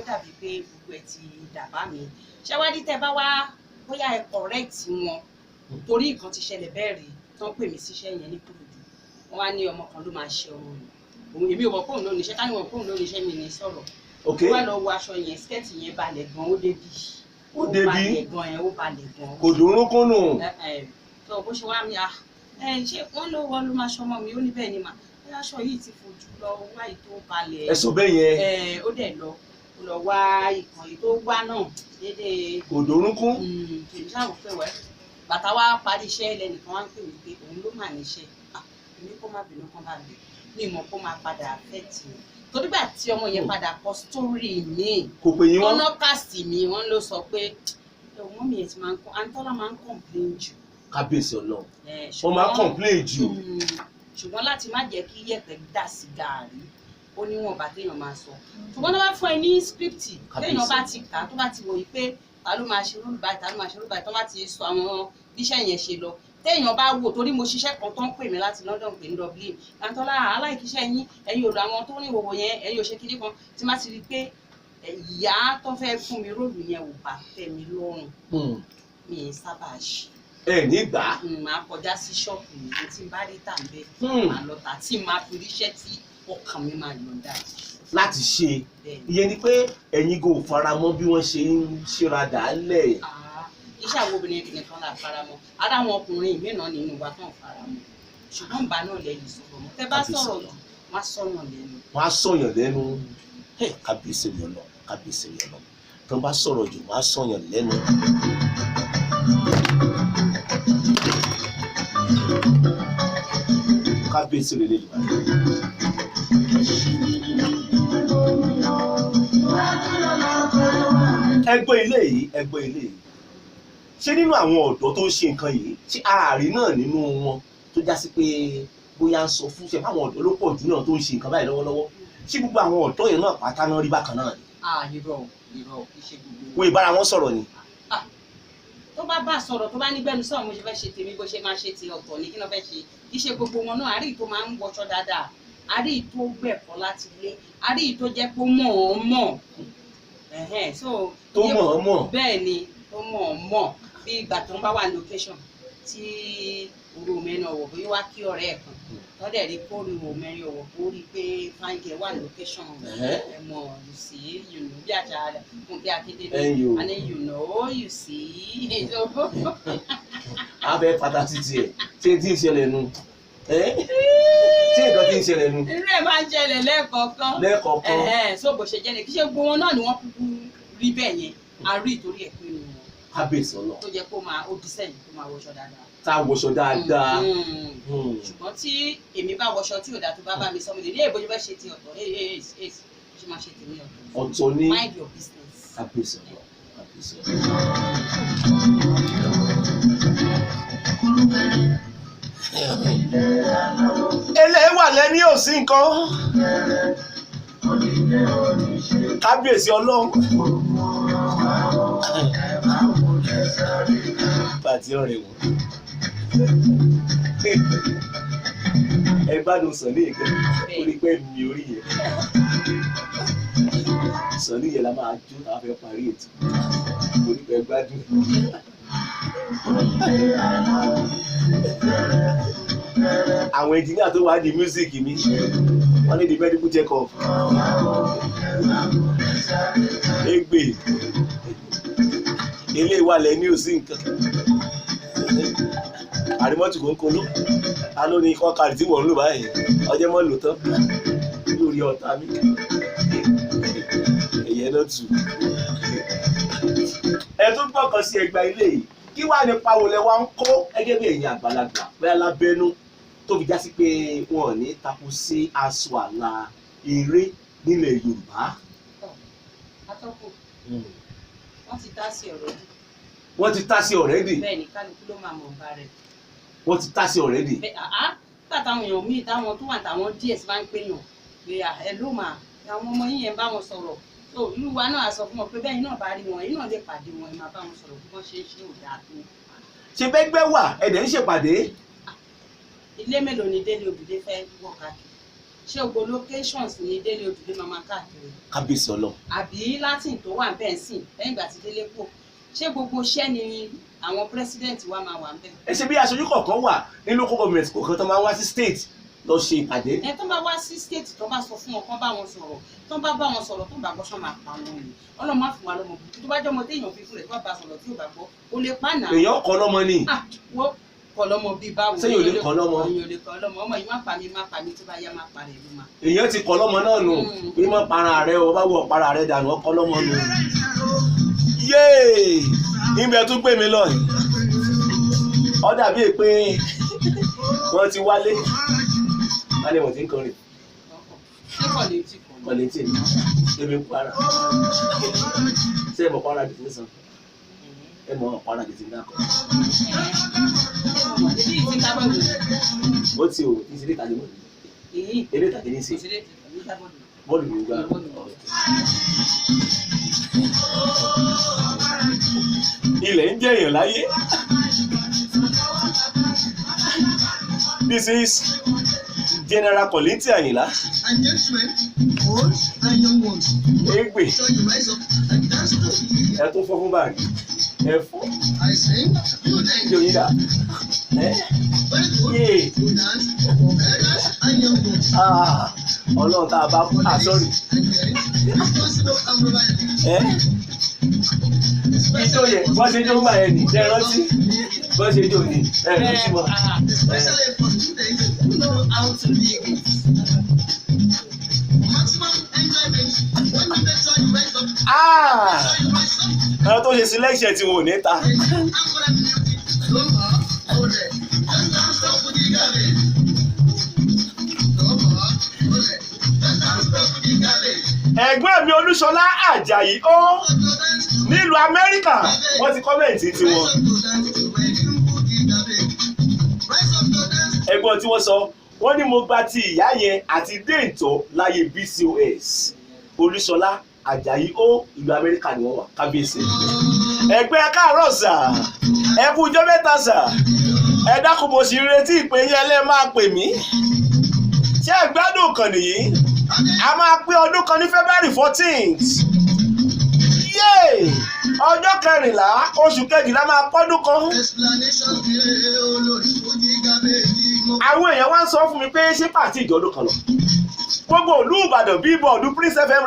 dàbí pé gbogbo ẹ̀ ti dàbá mi. Ṣẹ́wádìí tẹ́ bá wá bóyá ẹ correct wọn, torí nǹkan ti ṣẹlẹ̀ bẹ́ẹ̀ rí tán pè mí síṣẹ́ yẹn ní Kòròdú. Wọ́n wá ní ọmọ kan ló máa ṣe ọmọ mi. Òun èmi ò mọ̀ kóun ló níṣẹ́, ká ní wọn kóun ló níṣẹ́ mi ní sọ̀rọ̀. Ó wá lọ wọ aṣọ yẹn, skirt yẹn balẹ̀ gan, ó débi. Ó débi? Balẹ̀ gan yẹn, ó balẹ̀ gan. Kò dùnrún nù. Tó bó ṣe wá mi, ah, ẹ ṣé wọ́n ló wọ́n ló máa ṣọmọ mi? Ó ní bẹ́ẹ̀ ni mà, ẹ aṣọ yìí ti fojú lọ wá yìí tó balẹ̀. Ẹ sọ bẹ́ẹ̀ yẹn. Ẹ ó dẹ̀ lọ, ó lọ wá ìkànnì tó wá náà déédéé. Kò dùnrún. Èmi ṣáà wò pé wẹ́ bàtà wá parí iṣẹ́, lẹ́nìkan wá ń pè mí pé òun ló mà níṣẹ́. Ah, èmi kó má bínú kán bá mi ní ìmọ̀ kó máa padà affect mi, torí gbà tí ọmọ yẹn padà kọ story mi, Kò pè yín wọ́n. Ọ̀nà cast mi, wọ́n ló sọ pé ọmọ mi yẹn ti máa ń kọ́ Antọ́lá máa ń complain jù. Kábíyèsí Ọlọ́run. Wọ́n máa complain jù. Ṣùgbọ́n láti má jẹ́ kí yẹ̀pẹ̀ dà sí gàárì, ó níwọ̀n bá téèyàn máa sọ. Ṣùgbọ́n tó bá fún ẹ ní script, téèyàn bá ti kà á, tó bá ti wòye pé ta ló máa ṣe role báyìí, ta ló máa ṣe role báyìí, tó bá ti sọ àwọn bíṣẹ́ yẹn ṣe lọ, téèyàn bá wò. Torí mo ṣiṣẹ́ kan tó ń pè mí láti London pé ní Dublin, "Àǹtọ́lá, aláìkíṣẹ́ yín, ẹ̀yin ò lọ àwọn tó ní ìwòwò yẹn, ẹ̀yin ò ṣe kinní kan." Tí má ti rí i pé ìyá tó fẹ́ fún mi role yẹn ò bá tẹ́ mi lọ́rùn, mi ì sábà ṣe. Ẹ ní gbà á. Máa kọjá sí ṣọ́ọ̀bù mi tí n bá rí tà ń bẹ́, máa lọ tà tí máa fi ríṣẹ́ tí ọkàn mi máa yọ̀ǹda. Láti ṣe. Bẹ́ẹ̀ ni. Ìyẹn ni pé ẹ̀yin kò fara mọ́ bí wọ́n ṣe ń ṣíra dàálẹ̀. Ah, iṣẹ́ àwọn obìnrin nìkan là fara mọ́. Ara àwọn ọkùnrin mìíràn nínú wa tán fara mọ́, ṣùgbọ́n ìbá náà lẹ́yìn sọ̀rọ̀ mọ́. Tẹ́ bá sọ̀rọ̀ jù, wọ́n á sọ̀yàn lẹ́nu. Wọ́n á sọ̀yàn lẹ́nu. Hey, kábíyèsí rẹ̀ ọ̀nà, kábíyèsí rẹ̀ ọ̀nà. Tó bá sọ̀rọ̀ jù, wọ́n á sọ̀yàn lẹ́nu. Kábíyèsí rẹ̀ lẹ́nu. Ẹgbẹ́ ilé yìí, ẹgbẹ́ ilé yìí, ṣé nínú àwọn ọ̀dọ́ tó ń ṣe nǹkan yìí, ṣé ààrí náà nínú wọn tó já sí pé bóyá ń sọ fún ṣe fáwọn ọ̀dọ́ ló pọ̀ jù náà tó ń ṣe nǹkan báyìí lọ́wọ́lọ́wọ́? Ṣé gbogbo àwọn ọ̀dọ́ yẹn náà pátá náà rí bákan náà ni? Ah, irọ́, irọ́, kì í ṣe gbogbo. Wọ́n ìbára wọn sọ̀rọ̀ ni. Tó bá bá sọ̀rọ̀, tó bá nígbẹ́nu sọ̀rọ̀, mo ṣe fẹ́ ṣe tèmi, bó ṣe máa ṣe ti ọ̀tọ̀ ní kí ló fẹ́ ṣe. Kì í ṣe gbogbo wọn náà. Àrí tó máa ń wọṣọ dáadáa, àrí tó gbẹ̀kọ́ láti ilé, àrí tó jẹ́ pé ó mọ̀ ọ́n mọ̀. Ẹ̀hẹ́n, so Tó mọ̀ ọ́n mọ̀. Bẹ́ẹ̀ ni, tó mọ̀ ọ́n mọ̀. Bí ìgbà tó ń bá wà ní location tí òru mẹ́rin ọ̀wọ̀, bóyá wá kí ọ̀rẹ́ ẹ̀ kan tọ́dẹ̀ rí kó rí òru mẹ́rin ọ̀wọ̀, kó rí pé fine girl wà ní location. Ẹ mọ̀, you see, you know, bí àṣà Fúnkẹ́ Akíndélé. Ẹ̀yin o. And then you know, you see. Abẹ́ pátá títí ẹ̀, ṣé tí ń ṣẹlẹ̀ nu? Ẹ́? Ṣé nǹkan tí ń ṣẹlẹ̀ nu? Irú ẹ̀ máa ń ṣẹlẹ̀ lẹ́ẹ̀kọ̀ọ̀kan. Lẹ́ẹ̀kọ̀ọ̀kan. Ẹ̀hẹ́n, so bó ṣe jẹ́ ni, kí ṣe gbogbo wọn náà ni wọ́n kúkú rí bẹ́ẹ̀ yẹn. A rí ìtorí ẹ̀ pé nu wọn Kábíyèsí ọlọ. tó jẹ́ kó máa ó dísẹ̀yìn, tó máa wọṣọ dáadáa. Tá a wọṣọ dáadáa. Ṣùgbọ́n tí èmi bá wọṣọ tí ò dáa, tó bá bá mi sọ, mo lè ní èbó ṣe fẹ́ ṣe ti ọ̀tọ̀. Ee ee ee, ṣe máa ṣe tèmi ọ̀tọ̀. Ọ̀tọ̀ ní. Mind your business. Kábíyèsí ọlọ, kábíyèsí ọlọ. Eléyìí wà lẹ́ni ò sí nǹkan. Kábíyèsí Ọlọ́run. Bàtí ọ̀rẹ́ wọn. Ẹ gbádùn sàn ní ìkẹ́ orí pé mi orí yẹn. Sàn ní yẹn la máa jó tá a fẹ́ parí ètò. Orí pé gbádùn. Àwọn engineer tó wá di music mi, wọ́n ní di medical check up. Egbe ilé ìwà lẹ ní òsì nǹkan. Àrímọ́tò kò ń koló. Ta ló ní kọ́kàrí tí wọ́n ń lò báyìí? Ọjọ́ mọ́ lò tán. Lórí ọ̀tá mi. Ẹ̀yẹ náà tù. Ẹ tún gbọ́kàn sí ẹgbà ilé yìí. Kí wàá ní pawó lẹ wá ń kó gẹ́gẹ́ bí ẹ̀yin àgbàlagbà bóyá lábẹ́nú tó fi já sí pé wọn ò ní takú sí aṣọ àlà eré nílẹ̀ Yorùbá? Atọ́kùn, wọ́n ti dá sí ọ̀rọ̀ yìí. Wọ́n ti tá sí already. Bẹ́ẹ̀ ni, kálukú ló máa mọ̀ ọba rẹ̀. Wọ́n ti tá sí already. Bẹ́ẹ̀ àá, nígbà táwọn èèyàn míì táwọn tó wà táwọn díẹ̀ sí máa ń pèèyàn pé à, ẹ ló mà àwọn ọmọ yín yẹn, bá wọn sọ̀rọ̀. So irú wa náà á sọ fún wọn pé bẹ́ẹ̀ náà bá rí wọn, yín náà lè pàdé wọn, ẹ máa bá wọn sọ̀rọ̀ bí wọ́n ṣe ń ṣe ò dáa tó. Ṣe bẹ́gbẹ́ wà, ẹ̀dẹ̀ ń ṣèpàdé. Ilé mélòó ni Délé Òbídé fẹ́ wọ̀ káàkiri? Ṣé gbogbo locations ní Délé Odùlé máa máa káàkiri? Kábíyèsí Ọlọ́run. Àbí Latin tó wà bẹ́ẹ̀ sìn lẹ́yìn ìgbà tí Délé kù, ṣé gbogbo iṣẹ́ ni àwọn president wa máa wà ńbẹ̀? Ẹ ṣe bí aṣojú kọ̀ọ̀kan wà ní local government kọ̀ọ̀kan tó máa ń wá sí state lọ ṣe ìpàdé. Ẹ tó bá wá sí state, tó bá sọ fún wọn kán bá wọn sọ̀rọ̀, tó bá bá wọn sọ̀rọ̀, tó bá gbọ́, sọ máa pa wọn ni. Ọlọ́run má fún wa lọ́mọ burúkú. Tó bá jọmọ téèyàn fi fún rẹ̀, tó bá bá sọ̀rọ̀ tí ò bá gbọ́, ó lè pa náà. Èèyàn kọ́ lọ́mọ ni. Ah, wo kọ lọ́mọ bíi báwo? Sẹ́yìn ò lè kọ́ lọ́mọ? Èèyàn ò lè kọ́ lọ́mọ. Ọmọ yìí má pa mí, má pa mí, tó bá yá má pa rẹ̀ ló má. Èèyàn ti kọ́ lọ́mọ náà nù. Pé má para rẹ o, bá wọ para rẹ dànù, ọkọ́ lọ́mọ nù. Yéè, ibẹ̀ tún gbé mi lọ yìí. Ó dàbí pé wọ́n ti wálé. Wálé wọ́n ti ń kọrin. Ṣé kọ̀ lè ti kọ̀? Kọ́lé tí èmi èmi ń para. Ṣé ẹ mọ̀ para dìtì ní sàn? Ẹ mọ̀ para dìtì ní àkọ́. Ebi yìí ti ń tábọ̀lù. Ó ti o, ní ti ilé ìtàgé mọ́. Èyí Eré ìtàgé ní í ṣe. kò sí lè ti ní tábọ̀lù. Bọ́ọ̀lù ló gbá. Ilẹ̀ ń jẹ́ èèyàn láyé. This is General Kollington Ayinla. And gentlemen, old and young ones, Egbe. sure you rise up and dance to the Ẹ tún fọ́ fún báyìí. Ẹ fọ́. I sing, you dance. Ṣé oyin dà? Ẹ Very good. Yé. You dance for elders and young ones. Ah, Ọlọ́run tá a bá kú. Ah, sorry. And gents, responsible and reliable. Ẹ ijó yẹn, bọ́n ṣe jó ń gbà yẹn nì, ṣe rántí? Bọ́n ṣe jó ni, ẹ rántí mọ́. Especially for students who know how to live it. Maximum enjoyment when you make sure you rise up, Ah! sure you rise up. Àwọn tó ṣe selection tí wọn ò ní ta. Anchor music, don't hold it. Just don't stop with the garbage. Don't hold it. Just don't stop with the garbage. Ẹ̀gbọ́n mi Olúṣọlá Àjàyí ó nílùú Amẹ́ríkà, wọ́n ti comment tiwọn. Rise up to dance to when you put the garbage. Rise up to dance. Ẹ̀gbọ́n tí wọ́n sọ, wọ́n ní mo gba ti ìyá yẹn àti déǹtọ́ láyé BCOS. Olúṣọlá Àjàyí ó, ìlú Amẹ́ríkà ni wọ́n wà, kábíyèsí. Ẹgbẹ́ káàárọ̀ sà, ẹ kú ọjọ́ mẹ́ta sà, ẹ dákun, mo sì ń retí ìpè yín, ẹlẹ́ máa pè mí. Ṣé ẹ gbádùn kan nìyí? A máa pé ọdún kan ní February 14th. Yéè! Ọjọ́ 14 oṣù kejìlá máa pọ́dún kan. Explanation bí olórí Fuji garbage. Àwọn èèyàn wá ń sọ fún mi pé ṣé party ìjọdún kan lọ. Gbogbo ìlú Ìbàdàn, bíbọ̀dù Prince FM.